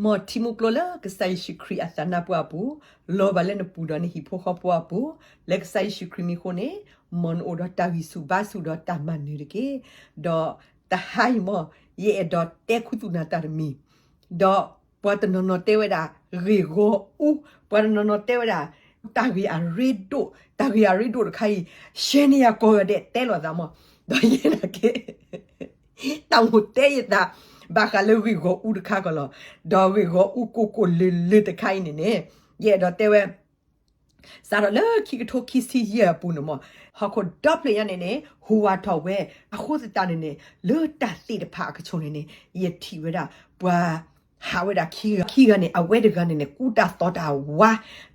မ်ထံမူကျိလၢကစၢ်ယ့ၣ်ၡူးခရံာ်အသးနါပှၢ်အပူၤ, လီၤဘၣ်လၢနပူၤဒီးနဟံၣ်ဖိဃီဖိအပူၤ, လၢကစၢ်ယ့ၣ်ၡူးခရံာ်မံၤအဃိန့ၣ်, မ်နအိၣ်ဒီးတၢ်ဂံၢ်ဆူၣ်ဘါဆူၣ်ဒီးတၢ်မၤနၢၤတက့ၢ်. ဒီးတဟါအံၤမ်, ယအဲၣ်ဒိးတဲခူသူၣ်နၤတၢ်တမံၤ, ဒီးပှၤတနီၤနီၤတဲဝဲဒၣ် ဂ့ၢ်ဂီၤအူ, ပှၤတနီၤနီၤတဲဝဲဒၣ် တၢ်ဂ့ၢ်အရ့ဒိၣ်, တၢ်ဂ့ၢ်အရ့ဒိၣ်တခါအံၤ, ရှဲန့ၢ်ယၤကိးဂၤဒဲးတဲလိာ်သးမ်, ဒီးယဲဒၣ်က့ တၢ်မိၣ်တဲယသး ဘၣ်ဃးလၢဂ့ၢ်ဂီၤအူတခါကီးလီၤ. ဒီးဂ့ၢ်ဂီၤအူကိၢ်ကိၢ်လၢၤလၢၤတခါအံၤန့ၣ်န့ၣ်, ယအဲၣ်ဒိးတဲဝဲ စးထီၣ်လၢခံကထိခံဆံယဲၢ်အပူၤန့ၣ်မ်, ဟီၣ်ခိၣ်ဒီဖျၢၣ်ညါန့ၣ်န့ၣ် ဟူးဝးထီၣ်ဝဲ, အဃိသတးန့ၣ်န့ၣ် လၢတၢ်သ့ၣ်တဖၣ်အကဆူးန့ၣ်န့ၣ် ယထံၣ်ဝဲဒၣ် ပှၤဟးဝဲဒၣ်ခံဂၤ, ခံဂၤန့ၣ် အဝဲတဂၤန့ၣ်န့ၣ် ကူတၢ်သိးတၢ်ဝါ,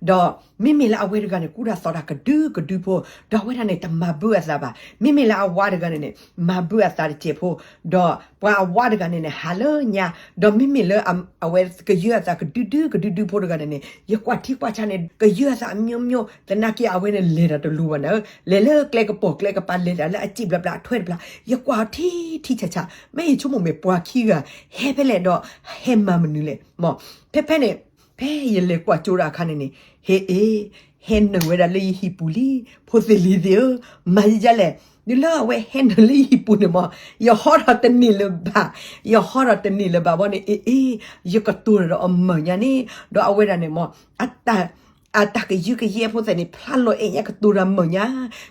ဒီးမ့မ့ၢ်လၢအဝဲတဂၤန့ၣ် ကူတၢ်သိးတၢ်ကဒုကဒုဖိ, ဒီးအဝဲဒၣ်န့ၣ် တမၤဘၢအသးဘၣ်. မ့မ့ၢ်လၢအဝၤတဂၤန့ၣ်န့ၣ် မၤဘၢအသးတစဲးဖိ, ဒီးပှၤအဝၤတဂၤန့ၣ်န့ၣ် ဟးလၢညါ, ဒီးမ့မ့ၢ်လၢ အဝဲကယၢအသးကဒုဒုကဒုဒုဖိတဂၤန့ၣ်န့ၣ် ယကွၢ်ထံကွၢ်ဆးန့ၣ် ကယၢအသးအမျိုးမျိုး, သနာ်က့အဝဲန့ၣ်လဲၤတၢ်တလိၤဘၣ်န့ၣ်, လဲၤလၢကျဲကပီၤကျဲကပၤ လဲၤတၢ်လၢအစ့ၣ်ဘျးဘျးအထွဲတဘျး, ယကွၢ်အီၤထံထံဆးဆး, မ့ၢ်ယဆိကမိၣ်မ့ၢ်ပှၤခံဂၤ ဟဲဖဲလဲၣ်ဒီး ဟဲမၤမနုၤလဲၣ်မ်, ဖဲဖဲန့ၣ် ဖဲယလဲၤကွၢ်ကၠိတၢ်အခါန့ၣ်န့ၣ်, ဟ့ၣ်အ့ၣ်, ဟဲနုာ်ဝဲဒၣ်လၢယဟံၣ်ပူၤလံ, ဖိသ့ၣ်လံၤသ့ၣ်ဧၢ, မၤယဲယဲလဲၣ်, ဒ်လၢအဝဲဟဲနုာ်လၢယဟံၣ်ပူၤန့ၣ်မ်, ယဟီထီၣ်တန့ၢ်လၢၤဘၣ်, ယဟီထီၣ်တန့ၢ်လၢၤဘၣ်ဘီန့ၣ် အ့ၣ်အ့ၣ်, ယကတိၤတၢ်ဒီးအမုာ်ညါန့ၣ်, ဒီးအဝဲဒၣ်န့ၣ်မ် အတၢ်ကယုကယဲဖိသ့ၣ်န့ၣ် ဖျါလီၤအဲၣ်ညါ ကတိၤတၢ်မုာ်ညါ,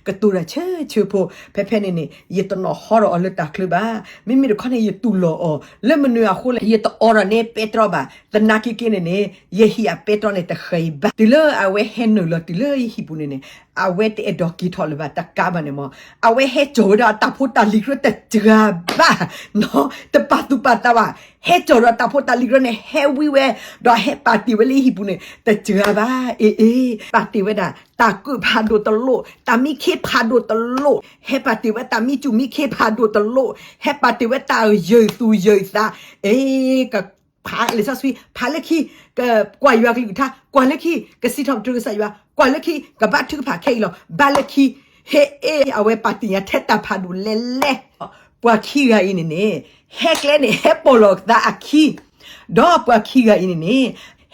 ကတိၤတၢ်ဆၢဆၢဖိ, ဖဲဖဲန့ၣ်န့ၣ် ယတနီၣ်ဟီထီၣ်အီၤလၢတၢ်ချၢဘၣ်, မ့မ့ၢ်တခီန့ၣ် ယတူၢ်လိာ်အီၤ, လၢမနုၤအဃိလဲၣ် ယတအိးထီၣ်န့ၢ်ပဲတြီဘၣ်, သနာ်က့က့န့ၣ်န့ၣ် ယဟံၣ်အပဲတြီန့ၣ်တဃဲၤအံၤဘၣ်, တုၤလၢအဝဲဟဲနုာ်လီၤတုၤလၢယဟံၣ်ပူၤန့ၣ်န့ၣ်, အဝဲတအဲၣ်ဒိးက့ၤထီၣ်လၢၤဘၣ် တကးဘၣ်န့ၣ်မ်, အဝဲဟဲစိာ်ဝဲဒၣ်အတၢ်ဖိတၢ်လံၤကြၢးတစှၤဘၣ်, တပာ်သူၣ်ပာ်သးဘၣ်, ဟဲစိာ်ဒီးတၢ်ဖိတၢ်လံၤကြၢးန့ၣ် ဟဲဝံဝဲ, ဒီးဟဲပာ်တ့ၢ်ဝဲလၢယဟံၣ်ပူၤန့ၣ် တစှၤဘၣ်, အ့ၣ်အ့ၣ်, ပာ်တ့ၢ်ဝဲဒၣ် တၢ်ကုးဖးဒိၣ်တလိၣ်, တၢ်မံခ့ဖးဒိၣ်တလိၣ်, ဟဲပာ်တ့ၢ်ဝဲတၢ်မံစူၣ်မံခ့ဖးဒိၣ်တလိၣ်, ဟဲပာ်တ့ၢ်ဝဲတၢ်ယုၢ်သူယုၢ်သး, အ့ၣ်, ကဖးလံာ်စီဆှံ, ဖးလၢခံ, ကကွၢ်ယွၤကလုၢ်ကထါ, ကွၢ်လၢခံ, ကစံးထီၣ်ပတြၢၤကစၢ်ယွၤ, ကွၢ်လၢခံ, ကဘါထုကဖၣ်ခဲအံၤလီၤ, ဘါလၢခံ, ဟ့ၣ်အ့ၣ် အဝဲပာ်တ့ၢ်ညါထဲတၢ်ဖးဒိၣ်လဲၣ်လဲၣ်, ပှၤခံဂၤအံၤန့ၣ်န့ၣ်, ဟဲကျဲန့ၣ် ဟဲပိာ်လီၤသးအခံ ဒီးပှၤခံဂၤအံၤန့ၣ်န့ၣ်,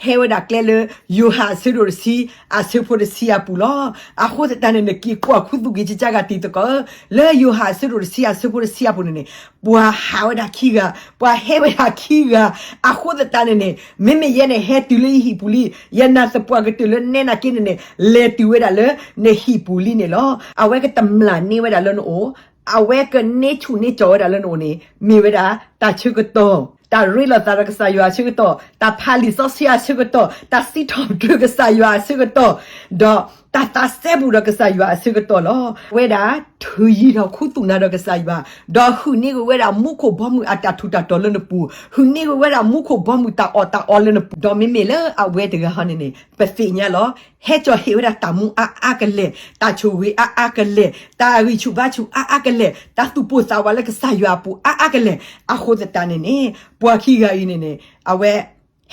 ဟဲဝဲဒၣ်ကျဲလၢ ယိၤဟၣ်အဆၢဒိၣ်တဆံ, အဆၢဖိတဆံအပူၤလီၤ. အဃိသတးန့ၣ် နက့ၤကွၢ်ခူသူၣ်က့ၤကကါဂၤတံၤသကိး, လၢယိၤဟၣ်အဆၢဒိၣ်တဆံ အဆၢဖိတဆံအပူၤန့ၣ်န့ၣ်, ပှၤဟးဝဲဒၣ်ခံဂၤ, ပှၤဟဲဝဲဒၣ်ခံဂၤ, အဃိသတးန့ၣ်န့ၣ်, မ့မ့ၢ်ယဲန့ၣ် ဟဲတုၤလၢယဟံၣ်ပူၤလံ, ယနာ်သပှၢ်ကတၢၢ်လၢနဲနာ်က့န့ၣ်န့ၣ်, လဲၤတုၤဝဲဒၣ်လၢ နဟံၣ်ပူၤလံန့ၣ်လီၤ. အဝဲကတမျၢ်န့ၢ်ဝဲဒၣ်လၢနအိၣ်, အဝဲကန့ၢ်ဆူၣ်န့ၢ်ကၠီၣ်ဝဲဒၣ်လၢနအိၣ်န့ၣ်, မ့ၢ်ဝဲဒၣ် တၢ်ဆၢကတီၢ်, တၢ်ရ့လိာ်သးဒီးကစၢ်ယွၤအဆၢကတီၢ်, တၢ်ဖးလံာ်စီဆှံအဆၢကတီၢ်, တၢ်စံးထီၣ်ပတြၢၤကစၢ်ယွၤအဆၢကတီၢ်, ဒီးတၢ်သးစဲဘူးဒီးကစၢ်ယွၤအဆၢကတီၢ်လီၤ. အဝဲဒၣ်ထုးယံၤထီၣ်ခူသူၣ်နၤဒီးကစၢ်ယွၤ, ဒီးဟုၣ်န့ၢ်က့ၤဝဲဒၣ်မူခိၣ်ဘီမုၢ်အတၢ်ထူးတၢ်တီၤလၢနပူၤ, ဟုၣ်န့ၢ်က့ၤဝဲဒၣ်မူခိၣ်ဘီမုၢ်တၢ်အီၣ်တၢ်အီလၢနပူၤ, ဒီးမ့မ့ၢ်လၢအဝဲတဂၤဟီန့ၣ်န့ၣ် ပသ့ၣ်ညါလီၤ. ဟဲစိာ်ဟ့ၣ်ဝဲဒၣ်တၢ်မူအါအါကလဲာ်, တၢ်ဆိၣ်ဂ့ၤအါအါကလဲာ်, တၢ်ဂံၢ်ဆူၣ်ဘါဆူၣ်အါအါကလဲာ်, တၢ်သူၣ်ပိၢ်သးဝးလၢကစၢ်ယွၤအပူၤအါအါကလဲာ်, အဃိသတးန့ၣ်န့ၣ်, ပှၤခံဂၤအံၤန့ၣ်န့ၣ်, အဝဲ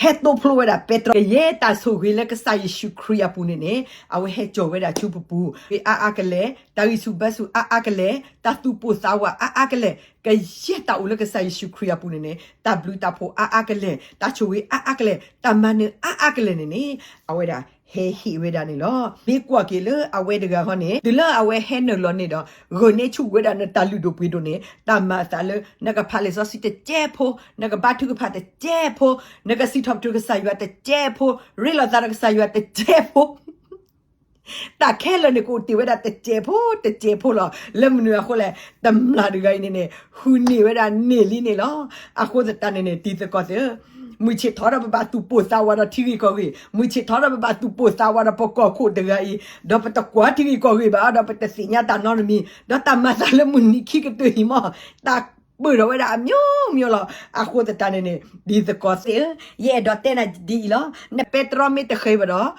ဟဲသိဖျိဝဲဒၣ်ပဲတြီ ကယဲၢ်တၢ်ဆိၣ်ဂ့ၤလၢကစၢ်ယ့ၣ်ၡူးခရံာ်အပူၤန့ၣ်န့ၣ်, အဝဲဟဲစိာ်ဝဲဒၣ်ဆူပပူၤ, ဂ့ၤအါအါကလဲာ်, တၢ်ဂံၢ်ဆူၣ်ဘါဆူၣ်အါအါကလဲာ်, တၢ်သူၣ်ပိၢ်သးဝးအါအါကလဲာ်, ကယဲၢ်တၢ်အိၣ်လၢကစၢ်ယ့ၣ်ၡူးခရံာ်အပူၤန့ၣ်န့ၣ်, တၢ်ဘျုးတၢ်ဖှိၣ်အါအါကလဲာ်, တၢ်ဆိၣ်ဂ့ၤအါအါကလဲာ်, တၢ်မၤနၢၤအါအါကလဲာ်န့ၣ်န့ၣ်, အဝဲဒၣ်ဟဲဟ့ၣ်ဝဲဒၣ်န့ၣ်လီၤ. မ့ၢ်ကွၢ်က့ၤလၢအဝဲတဂၤဟီန့ၣ်, တုၤလၢအဝဲဟဲနုာ်လီၤန့ၣ်ဒီး, ဂုာ်န့ၢ်ဆူၣ်ဝဲဒၣ်နတၢ်လုၢ်ဒိၣ်ပှ့ၤဒိၣ်န့ၣ်, တၢ်မၤအသးလၢ နကဖးလံာ်စီဆှံတစဲးဖိ, နကဘါထုကဖၣ်တစဲးဖိ, နကစံးထီၣ်ပတြၢၤကစၢ်ယွၤတစဲးဖိ, ရ့လိာ်သးဒီးကစၢ်ယွၤတစဲးဖိ တၢ်ခဲလၢာ်န့ၣ် ကအိၣ်တ့ၢ်ဝဲဒၣ်တစဲးဖိတစဲးဖိလီၤ. လၢမနုၤအဃိလဲၣ်, တမျၢ်တဂၤအံၤန့ၣ်န့ၣ် ဟုၣ်န့ၢ်ဝဲဒၣ်န့ၢ်လံန့ၣ်လီၤ. အဃိသတးန့ၣ်န့ၣ် တံၤသကိးသ့ၣ်ဧၢ, မုၢ်ဆ့ၣ်ထီၣ်ဒီးပဘၣ်သူၣ်ပိၢ်သးဝးဒီးထံဂ့ၢ်ကီၢ်ဂ့ၢ်, မုၢ်ဆ့ၣ်ထီၣ်ဒီးပဘၣ်သူၣ်ပိၢ်သးဝးဒီးပကီၢ်ခိၣ်တဂၤအံၤ, ဒီးပတကွၢ်ထံဂ့ၢ်ကီၢ်ဂ့ၢ်ဘၣ်, ဒီးပတသ့ၣ်ညါတၢ်နီတမံၤ, ဒီးတၢ်မၤသးလၢမုၢ်နံၤခံကတၢၢ်အံၤမ့ၢ်, တၢ်ပၢၢ်ထီၣ်ဝဲဒၣ်အမျိုးမျိုးလီၤ. အဃိသတးန့ၣ်န့ၣ် တံၤသကိးသ့ၣ်ဧၢ, ယအဲၣ်ဒိးတဲနၤဒ်အံၤလီၤ. နပဲတြီမ့ၢ်တဃဲၤဘၣ်ဒီး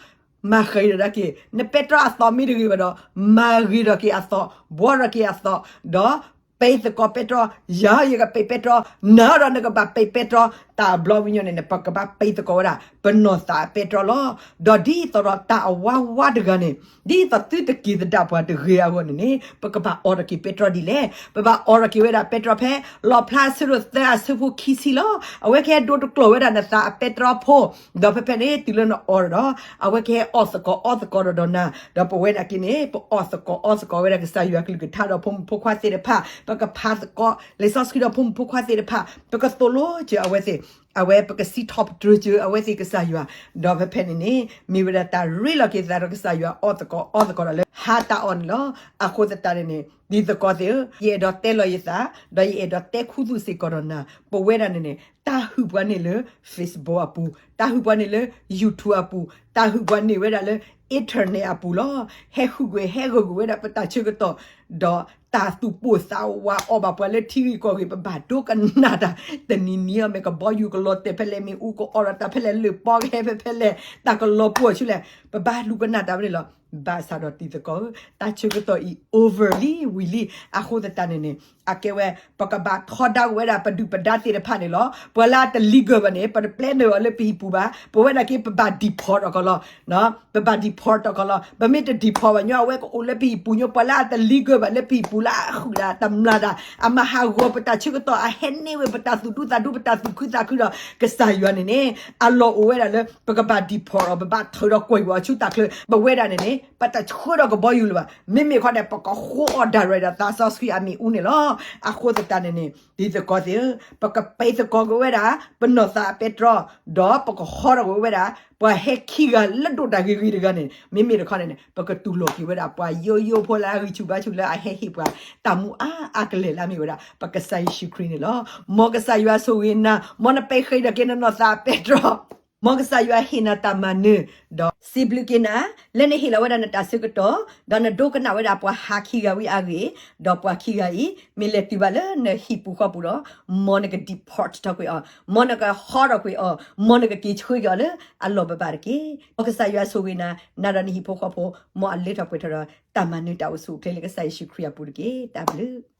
မၤဃဲၤဒီးက့ၤ, နပဲတြီအသီမ့ၢ်တဂ့ၤဘၣ်ဒီး မၤဂ့ၤဒီးက့ၤအသီ, ဘှီဒီးက့ၤအသီ, ဒီး ပ့သကိးပဲတြီ, ယၤယကပ့ပဲတြီ, နၤဒီးနကဘၣ်ပ့ပဲတြီ, တၢ်အဘျီဝံၤညီန့ၣ်န့ၣ် ပကဘၣ်ပ့သကိးဝဲဒၣ် ပနီၢ်သးအပဲတြီလီၤ. ဒီးဒ်သိးဒီးတၢ်အဝါဝါတဂၤန့ၣ် ဒ်သိးသုတက့ၤသဒၣ်ပှၤတဂ့ၤအဂီၢ်န့ၣ်န့ၣ် ပကဘၣ်အိးထီၣ်က့ၤပဲတြီဒ်လဲၣ်. ပဘၣ်အိးထီၣ်က့ၤဝဲဒၣ်ပဲတြီဖဲ လီၣ်ဖျါအဆၢဒိၣ်သၢအဆၢဖိခံဆံလီၤ. အဝဲကဟဲဒိတကျိာ်ဝဲဒၣ်နသးအပဲတြီဖိ, ဒီးဖဲဖဲန့ၣ် တုၤလၢနအိးဒီး အဝဲကဟဲအီၣ်သကိးအီသကိးဒီးဒီးနၤ, ဒီးပဝဲဒၣ်က့ၤန့ၣ် ပအီၣ်သကိးအီသကိးဝဲဒၣ်ကစၢ်ယွၤကလုၢ်ကထါဒီးဖိမုၣ်ဖိခွါသ့ၣ်တဖၣ်, ပကဖးသကိးလံာ်စီဆှံဒီးဖိမုၣ်ဖိခွါသ့ၣ်တဖၣ်, ပကသိၣ်လိစၢၤအဝဲသ့ၣ်, အဝဲပကစံးထီၣ်ပတြၢၤစၢၤအဝဲသ့ၣ်ကစၢ်ယွၤ, ဒီးဖဲဖဲန့ၣ်န့ၣ် မ့ၢ်ဝဲဒၣ်တၢ်ရ့လိာ်က့ၤသးဒီးကစၢ်ယွၤအီၣ်သကိးအီသကိးဒီးလၢဟါတၢ်အီၣ်န့ၣ်လီၤ. အဃိသတးန့ၣ်န့ၣ် ဒ်သကိးသ့ၣ်ဧၢ, ယအဲၣ်ဒိးတဲလီၤယသး, ဒီးယအဲၣ်ဒိးတဲခူသူၣ်စ့ၢ်ကီးဒီးနၤ, ပဝဲဒၣ်န့ၣ်န့ၣ် တၢ်ဟုၣ်ပှၤန့ၣ်လၢ Facebook အပူၤ, တၢ်ဟုၣ်ပှၤန့ၣ်လၢ YouTube အပူၤ, တၢ်ဟုၣ်ပှၤန့ၣ်ဝဲဒၣ်လၢ internet အပူၤလီၤ. ဟဲဟုၣ်ကွံာ်ဟဲဂၢၢ်ကွံာ်ဝဲဒၣ်ပတၢ်ဆၢကတီၢ်, ဒီးတၢ်သူၣ်ပိၢ်သးဝးအီၣ်ဘၣ်ပှၤလၢထံဂ့ၢ်ကီၢ်ဂ့ၢ် ပဘၣ်ဒိကနၣ်တၢ်, တနံၤနံၤအီၤ မ့ၢ်ကဘီယူၤကလီၤတဲာ်ဖဲလဲၣ်, မ့ၣ်အူကအီၣ်ဒီးတၢ်ဖဲလဲၣ်, လၢၢ်ပီကဟဲဖဲဖဲလဲၣ်, တၢ်ကလီၤပှီၢ်ဆူလဲၣ်, ပဘၣ်လူၤကနၣ်တၢ်ဝဲန့ၣ်လီၤ. ဘၣ်ဆၣ်ဒီးတံၤသကိးဧၢ, တၢ်ဆၢကတီၢ်အံၤ over လံဝံၤလံ. အဃိသတးန့ၣ်န့ၣ် အကဲဝဲ ပကဘၣ်ထီဒါက့ၤဝဲဒၣ်ပဒုၣ်ပဒါသ့ၣ်တဖၣ်န့ၣ်လီၤ. ပှၤလၢအတ legal ဘၣ်န့ၣ် ပတပျဲနုာ်အီၤလၢပဟံၣ်ပူၤဘၣ်, ပဝဲဒၣ်က့ၤ ပဘၣ် deport အီၤကီးလီၤ. ပဘၣ် deport အီၤကီးလီၤ. ပမ့ၢ်တ deport ဘၣ်ညီ အဝဲကအိၣ်လၢပဟံၣ်ပူၤညီ, ပှၤလၢအတ legal ဘၣ်လၢပဟံၣ်ပူၤလၢအဟုၣ်ဒၣ် တမျၢ်ဒၣ် အမၤဟးဂီၤပတၢ်ဆၢကတီၢ်, အဟဲန့ၢ်ဝဲပတၢ်သူၣ်ဒူသးဒူ ပတၢ်သူၣ်ခုသးခုဒီး ကစၢ်ယွၤန့ၣ်န့ၣ် အလီၢ်အိၣ်ဝဲဒၣ်လၢ ပကဘၣ် deport အီၤ, ပဘၣ်ထုးဒီးကွံာ်အီၤဆူတၢ်ချၢ, ပဝဲဒၣ်န့ၣ်န့ၣ် ပတဆှၢဒီးကဘီယူၤလၢၤဘၣ်. မ့မ့ၢ်ခီန့ၣ် ပကဃိအီၤ direct ဒီးသးစီဆှံအမ့ၣ်အူန့ၣ်လီၤ. အဃိသတးန့ၣ်န့ၣ် ဒ်သကိးသ့ၣ်ဧၢ, ပကပဲသကိးက့ၤဝဲဒၣ် ပနီၢ်သးအပဲတြီ, ဒီးပကဟီထီၣ်က့ၤဝဲဒၣ် ပှၤဟဲခံဂၤလၢဒိၣ်တၢ်ဂ့ၤဂ့ၤတဂၤန့ၣ်, မ့မ့ၢ်တခီန့ၣ်န့ၣ် ပကတူၢ်လိာ်က့ၤဝဲဒၣ် ပှၤယိယိဖိလၢအဂံၢ်ဆူၣ်ဘါဆူၣ်လၢအဟဲဟ့ၣ်ပှၤ တၢ်မူအါအါကလဲာ်လၢအမ့ၢ်ဝဲဒၣ် ပကစၢ်ယ့ၣ်ၡူးခရံာ်န့ၣ်လီၤ. မ်ကစၢ်ယွၤဆိၣ်ဂ့ၤနၤ, မ်နပဲဃ့ဒီးက့ၤနနီၢ်သးအပဲတြီ, မ်ကစၢ်ယွၤဟ့ၣ်နၤတၢ်မၤနၢၤ, ဒီးစံးဘျုးက့ၤနၤ လၢနဟ့ၣ်လီၤဝဲဒၣ်နတၢ်ဆၢကတီၢ်, ဒီးနဒိကနၣ်ဝဲဒၣ်ပှၤဟးခံဂၤဝံၤအဂ့ၢ်, ဒီးပှၤခံဂၤအံၤ မ့ၢ်လဲၤတုၤဘၣ်လၢနဟံၣ်ပူၤဃီပူၤဒီး မ်နက deport ထီၣ်ကွံာ်အီၤ, မ်နကဟီထီၣ်ကွံာ်အီၤ, မ်နကက့ၤဆှၢက့ၤအီၤလၢအလီၢ်ဘၣ်ဘၣ်တက့ၢ်. မ်ကစၢ်ယွၤဆိၣ်ဂ့ၤနၤ, နၤဒီးနဟံၣ်ဖိဃီဖိ, မ်အလၢထီၣ်ပှဲၤထီၣ်ဒီး တၢ်မၤနၢၤတၢ်အိၣ်ဆူၣ်အိၣ်ချ့လၢကစၢ်ယ့ၣ်ၡူးခရံာ်အပူၤတက့ၢ်. တၢ်ဘျုး